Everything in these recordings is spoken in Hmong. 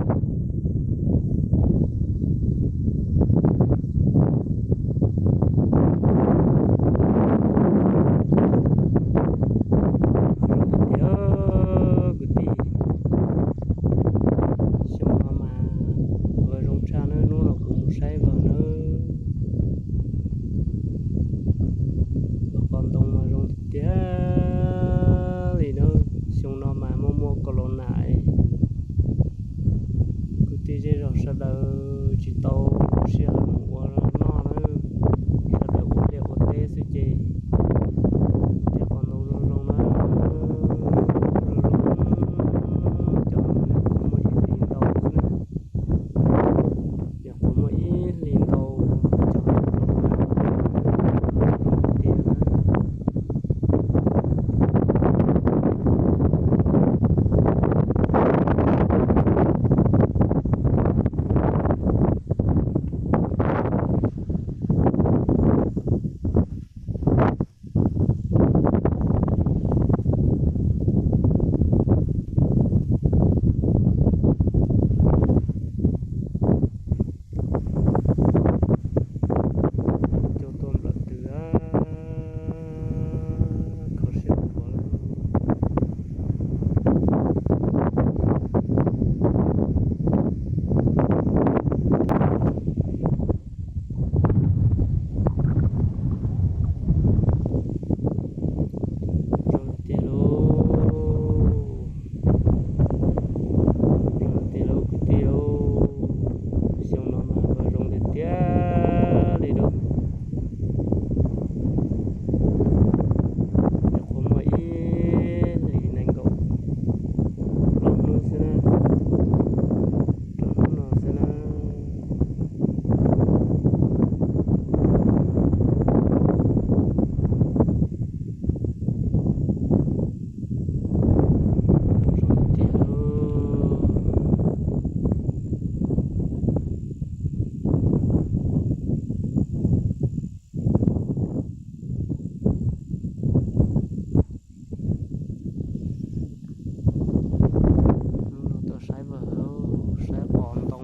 Zoo tiag tiag kwv tij, xyoo no mas vawg zoo tshaj nawb, hnub no kuv mus saib vawg nawb. Vawg qos ntoo mas zoo tiag tiag li nawb, xyoo no mas muaj muaj corona es kwv tij zej zog sawv daws tsis tau sij hawm mus ua noj nawb, sawv daws ua liaj ua teb xwb ces tej qos ntoo zoo zoo nawb, zoo zoo, cov no nyuam qhuav muaj ib hlis ntau xwb na, nyuam qhuav muaj ib hlis ntau, cov no zoo tiag tiag na. Cua tuaj nplawm twg, kho siab khuav lawm. Zoo tiag lauj, zoo tiag lauj kwv tij lauj, xyoo no mas vawg zoo tiag tiag li lauj. Nyuam qhuav muaj ib hlis nees nkaum plaub hnub xwb na, rau hnub no xwb na. Zoo tiag lauj. Hnub no tuaj saib vawg, saib qos ntoo,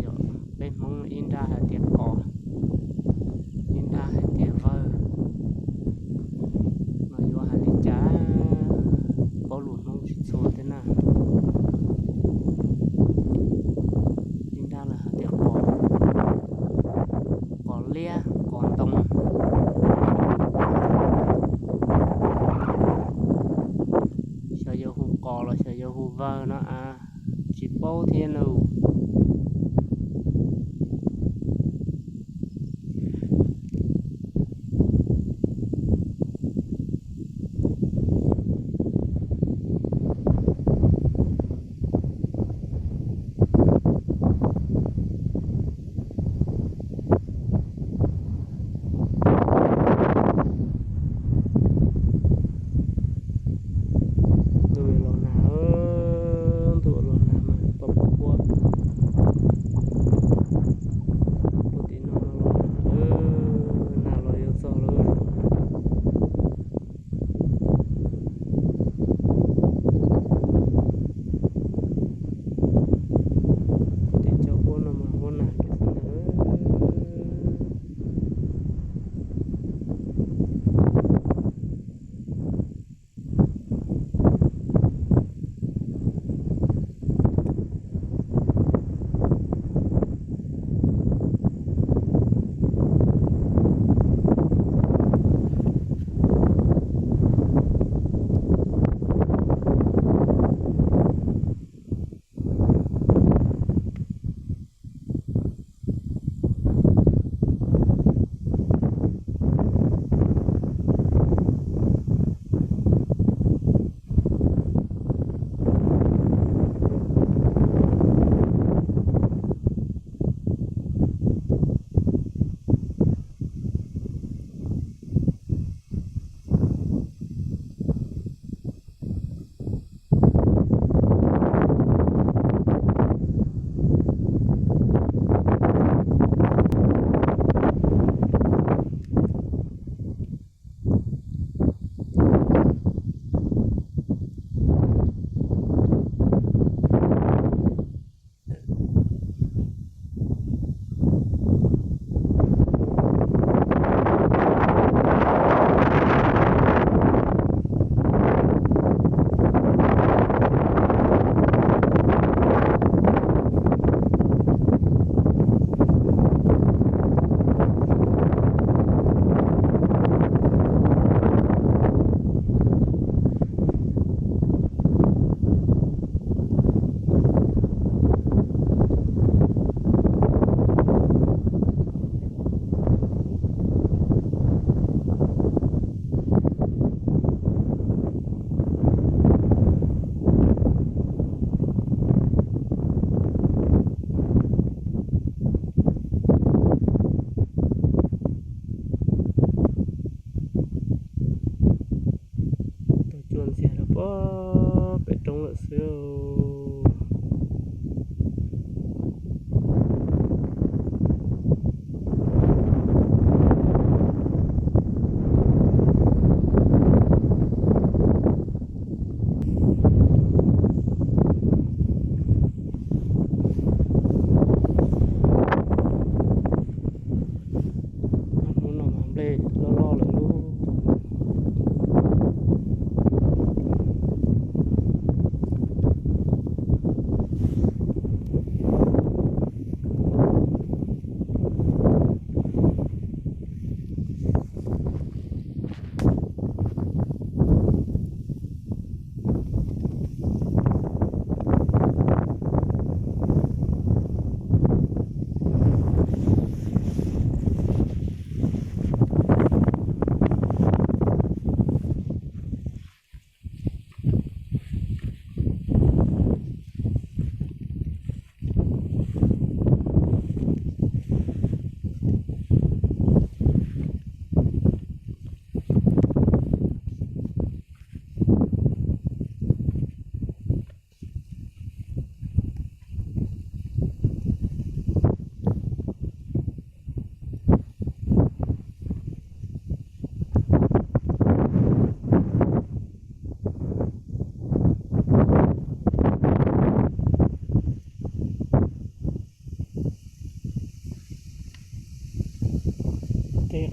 yog peb Hmoob ib nrab hais tias qos, ib nrab hais tias vawg, no yuav hais li cas, paub lus Hmoob tsis txhua thiab na. Ib nrab lawv hais tias qos, qos liab, qos ntoo. Xyov yuav hu qos los xyov yuav hu vawg no a, tsis paub thiab nus. Ntuj los nag, ntuj los nag mas pom pom huab.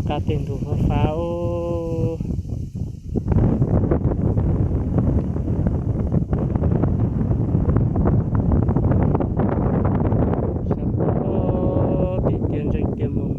Qab tej ntug fab fab. Sab tim tiaj ntseej tiaj moo.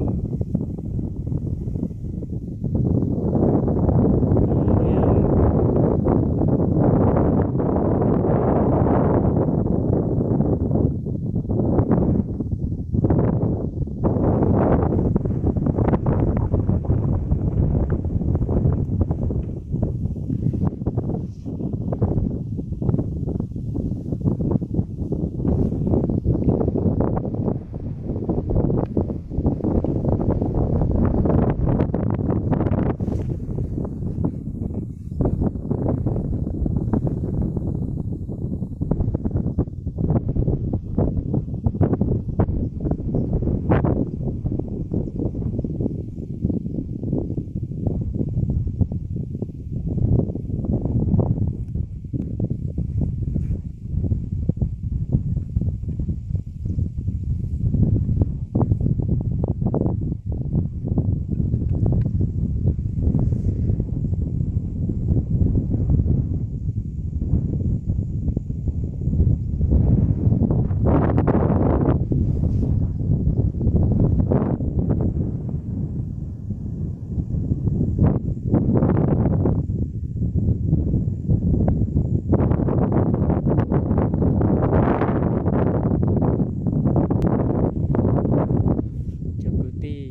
Cov kwv tij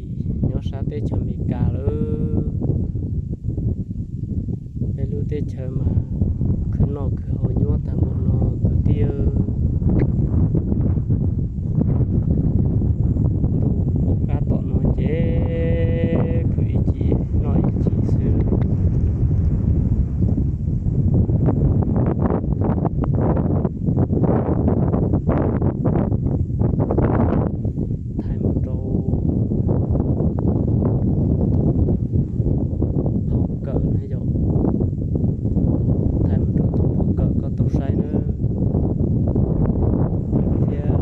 nyob sab teb chaws Amelikas lawm, peb lub teb chaws mas khwv noj khwv haus nyuaj tag npaum no kwv tij. Ntuj pub qab tom no ces khwv ib chim noj ib chim xwb. Thaij mus rau tus phauj kawm na yom, thaij mus rau tus phauj kawm koj tau saib na, thiab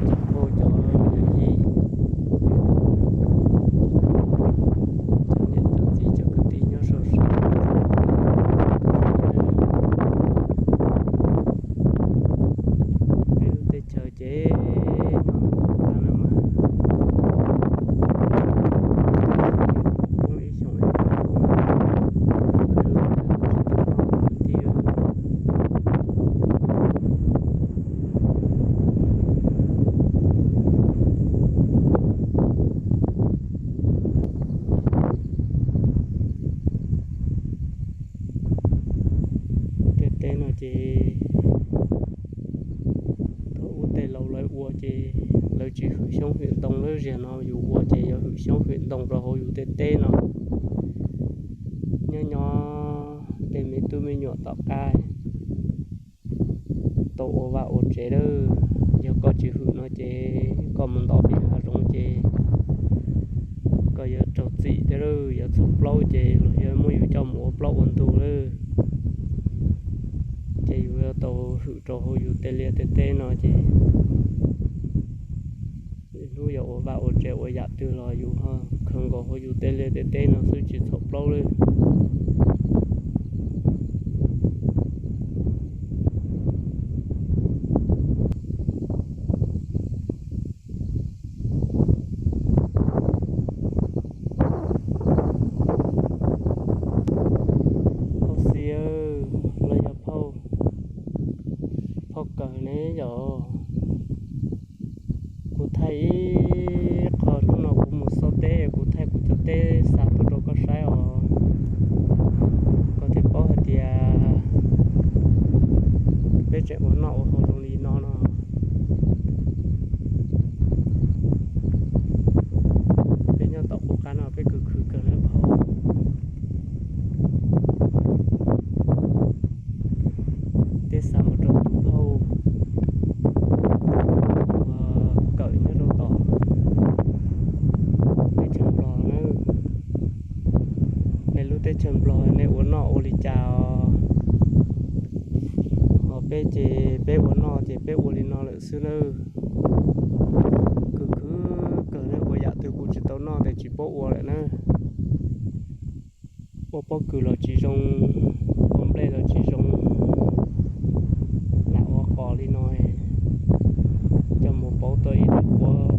cov phooj cov yawm yij, cov niam cov txiv cov kwv tij nyob sawv daws. Peb lub teb chaws ces nyob qab no mas poob ib xyoos ib xyoos, kwv tij. Tej teb no ces thaum ub tej laus lawv ua ces lawv tsis hwm xyoob hwm ntoo, lub sij hawm no yus ua ces yuav hwm xyoob hwm ntoo rau hauv yus tej teb no. Nyob nyob tej me tub me nyuam tom qab tau ua vaj ua tsev lawm, yog koj tsis hwm no ces koj mus ntov pem hav zoov ces koj yuav raug txim thiab lawm, yuav txhaum plaub ces los yog muab yus coj mus ua plaub ua ntug lawm. Ces yus yuav tau hwm rau hauv yus tej liaj tej teb no ces hnub yog ua vaj ua tsev ua yam twg los yus khaws nkaus hauv yus tej liaj tej teb no xwb tsis txhaum plaub lawm. Phauj Xi los yog phauj, phauj Kawm ne yom? Kuv thaij ib qho hnub no kuv mus xauj teb, kuv thaij kuv cov teb xa tuaj rau koj saib os, koj thiaj paub hais tias peb tseem ua noj ua haus zoo li no no. Peb nyob tom qub qab no peb khwv khwv kawg na phauj. Teb xa mus rau tus phauj uas Kawm nyob rau tom teb chaws Nplog na. Nej lub teb chaws Nplog nej ua noj ua li cas os? Ho peb ces peb ua noj ces peb ua li no lawm xwb nawb. Khwv khwv kawg na, ua yam twg kuv tsis tau noj tsis paub ua lawm na. Ua pob kws los tsis zoo, ua nplej los tsis zoo, lam ua qos li no, coj mus pauv tau ib daim qhua.